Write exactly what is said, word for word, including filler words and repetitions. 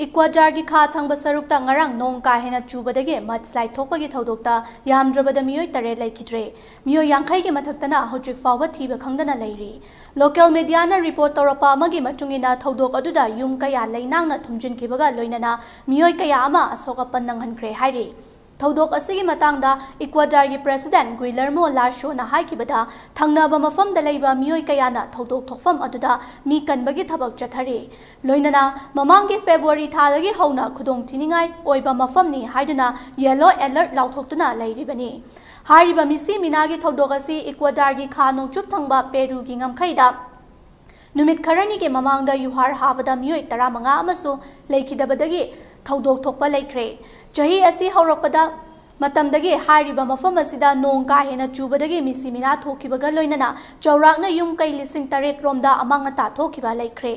ꯏꯀ꯭ꯋꯥꯗꯥꯔꯒꯤ ꯈꯥ ꯊꯪꯕ ꯁꯔꯨꯛꯇ ꯉꯔꯥꯡ ꯅꯣꯡ ꯀꯥ ꯍꯦꯟꯅ ꯆꯨꯕꯗꯒꯤ mudslide ꯊꯣꯛꯄꯒꯤ ꯊꯧꯗꯣꯛꯇ ꯌꯥꯝꯗ꯭ꯔꯕꯗ ꯃꯤꯑꯣꯏ ꯇꯔꯦꯠ ꯂꯩꯈꯤꯗ꯭ꯔꯦ꯫ ꯃꯤꯑꯣꯏ ꯌꯥꯡꯈꯩꯒꯤ ꯃꯊꯛꯇꯅ ꯍꯧꯖꯤꯛ ꯐꯥꯎꯕ ꯊꯤꯕ ꯈꯪꯗꯅ ꯂꯩꯔꯤ꯫ Local mediaꯅ report ꯇꯧꯔꯛꯄ ꯑꯃꯒꯤ ꯃꯇꯨꯡ ꯏꯟꯅ, ꯊꯧꯗꯣꯛ ꯑꯗꯨꯗ ꯌꯨꯝ ꯀꯌꯥ ꯂꯩꯅꯥꯡꯅ ꯊꯨꯝꯖꯤꯟꯈꯤꯕꯒ ꯂꯣꯏꯅꯅ ꯃꯤꯑꯣꯏ ꯀꯌꯥ ꯑꯃ ꯑꯁꯣꯛ ꯑꯄꯟ ꯅꯪꯍꯟꯈ꯭ꯔꯦ ꯍꯥꯏꯔꯤ꯫ ꯊꯧꯗꯣꯛ ꯑꯁꯤꯒꯤ ꯃꯇꯥꯡꯗ ꯏꯀ꯭ꯋꯥꯗꯥꯔꯒꯤ President Guillermo Lasoꯅ ꯍꯥꯏꯈꯤꯕꯗ, ꯊꯪꯅꯕ ꯃꯐꯝꯗ ꯂꯩꯕ ꯃꯤꯑꯣꯏ ꯀꯌꯥꯅ ꯊꯧꯗꯣꯛ ꯊꯣꯛꯐꯝ ꯑꯗꯨꯗ ꯃꯤ ꯀꯟꯕꯒꯤ ꯊꯕꯛ ꯆꯠꯊꯔꯤ꯫ ꯂꯣꯏꯅꯅ ꯃꯃꯥꯡꯒꯤ February ꯊꯥꯗꯒꯤ ꯍꯧꯅ ꯈꯨꯗꯣꯡꯊꯤꯅꯤꯡꯉꯥꯏ ꯑꯣꯏꯕ ꯃꯐꯝꯅꯤ ꯍꯥꯏꯗꯨꯅ yellow alert ꯂꯥꯎꯊꯣꯛꯇꯨꯅ ꯂꯩꯔꯤꯕꯅꯤ꯫ ꯍꯥꯏꯔꯤꯕ ꯃꯤꯁꯤ ꯃꯤꯅꯥꯒꯤ ꯊꯧꯗꯣꯛ ꯑꯁꯤ ꯏꯀ꯭ꯋꯥꯗꯥꯔꯒꯤ ꯈꯥ ꯅꯣꯡꯆꯨꯞ ꯊꯪꯕ ꯄꯦꯔꯨꯒꯤ ꯉꯝꯈꯩꯗ ꯅꯨꯃꯤꯠ ꯈꯔꯅꯤꯒꯤ ꯃꯃꯥꯡꯗ ꯌꯨꯍꯥꯔ ꯍꯥꯕꯗ ꯃꯤꯑꯣꯏ ꯇꯔꯥꯃꯉꯥ ꯑꯃꯁꯨ ꯂꯩꯈꯤꯗꯕꯗꯒꯤ ꯊꯧꯗꯣꯛ ꯊꯣꯛꯄ ꯂꯩꯈ꯭ꯔꯦ꯫ ꯆꯍꯤ ꯑꯁꯤ ꯍꯧꯔꯛꯄꯗ ꯃꯇꯝꯗꯒꯤ ꯍꯥꯏꯔꯤꯕ ꯃꯐꯝ ꯑꯁꯤꯗ ꯅꯣꯡ ꯀꯥ ꯍꯦꯟꯅ ꯆꯨꯕꯗꯒꯤ ꯃꯤꯁꯤ ꯃꯤꯅꯥ ꯊꯣꯛꯈꯤꯕꯒ ꯂꯣꯏꯅꯅ ꯆꯥꯎꯔꯥꯛꯅ ꯌꯨꯝ ꯀꯩ ꯂꯤꯁꯤꯡ ꯇꯔꯦꯠ ꯔꯣꯝꯗ ꯑꯃꯥꯡ ꯑꯇꯥ ꯊꯣꯛꯈꯤꯕ ꯂꯩꯈ꯭ꯔꯦ꯫